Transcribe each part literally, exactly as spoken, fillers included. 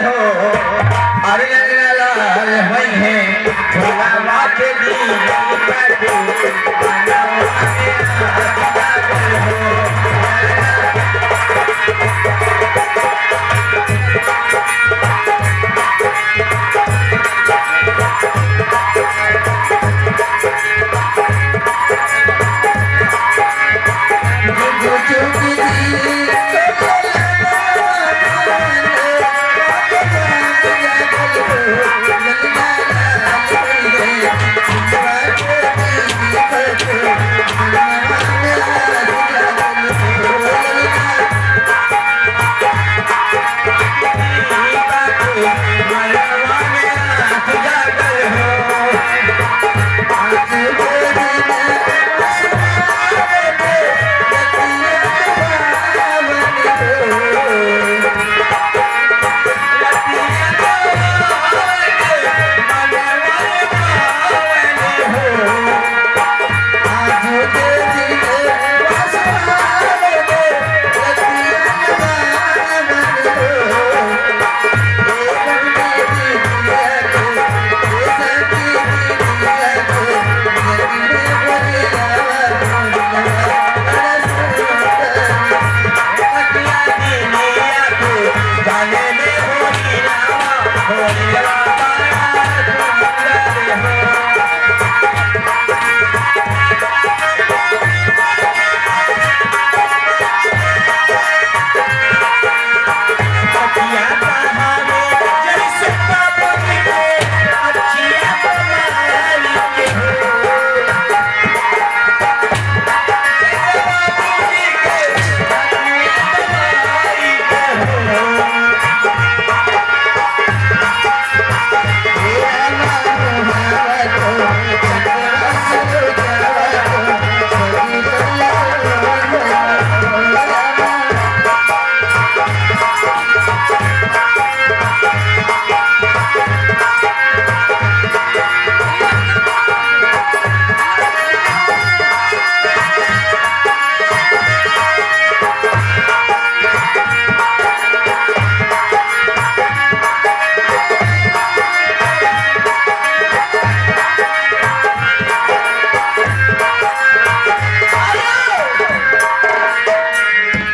हो, अरे लाल होई है, फुलवा के दीपक, बनवा में आग लागल हो।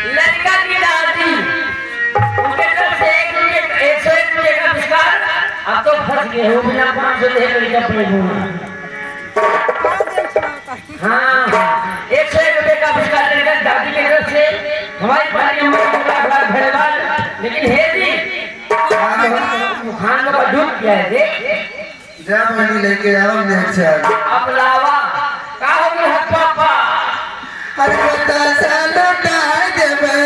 लड़का की दादी, उनके तरफ से एक रुपये, एक सौ एक रुपये का पुरस्कार। अब तो फंस गए हो, बिना पाँच सौ ले लड़का पड़े हुए। हाँ, एक सौ एक रुपये का पुरस्कार लड़का दादी के तरफ से हमारी पार्टी में लाख लाख धन्यवाद। लेकिन हे जी, खान का झूठ किया है, देख। जा पानी लेके आओ, नेचर। अब लावा, का हो गया है पापा? अरे बतासा लुटा देबे,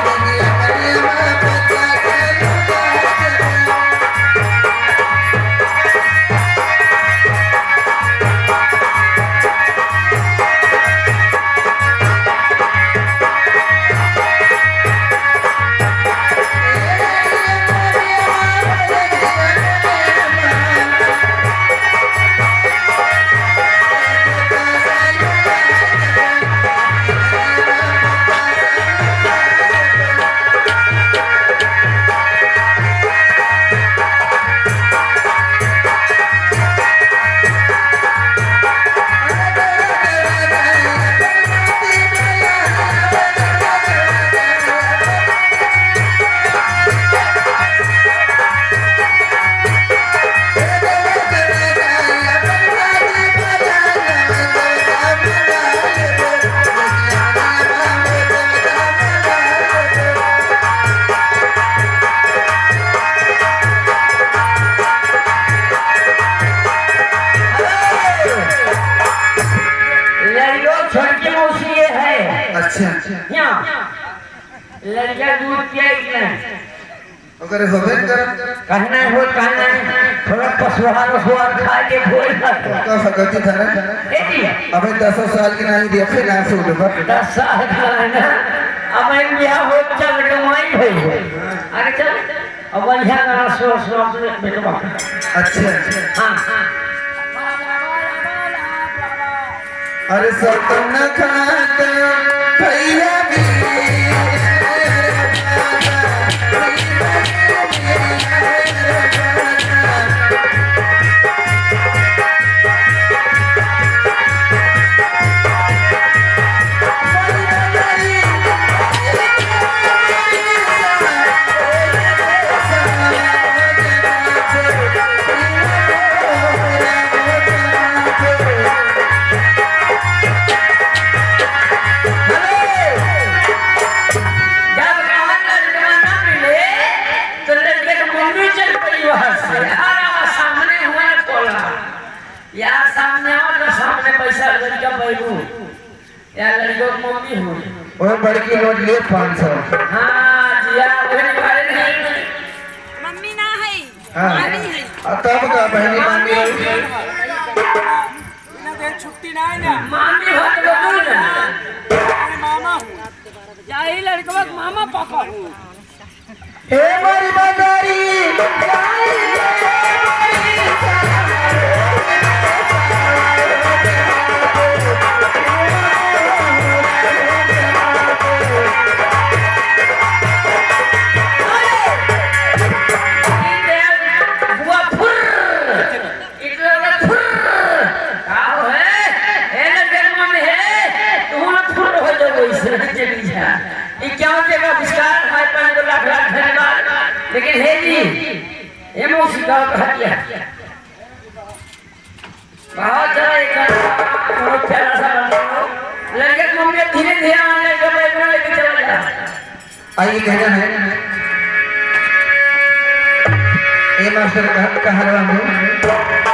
दुनिया में बतासा लुटा देबे। लड़ियो छोटकी मौसी ये है। अच्छा। यहाँ लड़का दूध पिया कि नहीं? अगर होबे न करत। कहना है, हो कहना है, थोड़ा पसुहार उसुहार खा के बोल। का सकती था ना? ए जी। अबे दसों साल की नानी दिया, फिर ना से उठबा। दस साल का है ना, अब मैं ब्याह हो, चल के माई भई हो। अरे चल, अब बढ़िया गाना सुनो, सुनो अपने बेटवा। अच्छा। हाँ, हाँ। अरे सतन खात भैया भी, लड़कों की मम्मी हुई। वो बड़की नोट लिए पाँच सौ। हाँ, जिया, वही निकाले नहीं। मम्मी ना है, हाँ। मामी है। आ, तब का बहनी मामी है? इन्हें दे छुट्टी ना है ना। मामी हो तो बोल ना। अरे मामा हूँ। यही लड़कवा के मामा पापा हूँ। हे मोरी मतारी, बुआ फुर्र, इतना फुर्र, का हो है? ए लड़के के मन है, तू ना फुर्र हो जाओ, इससे चली जा। ये क्या होते का आविष्कार? हमारे पाँच को लाख लाख धन्यवाद। लेकिन हे जी, ये मौसी का कहा दिया। बहुत ज्यादा एक बहुत प्यारा सा बंदा हो। लड़के को हम धीरे धीरे आने लगे, बैठना लेके चला जा। आइए कहना है, ए मास्टर का, का हलवा में।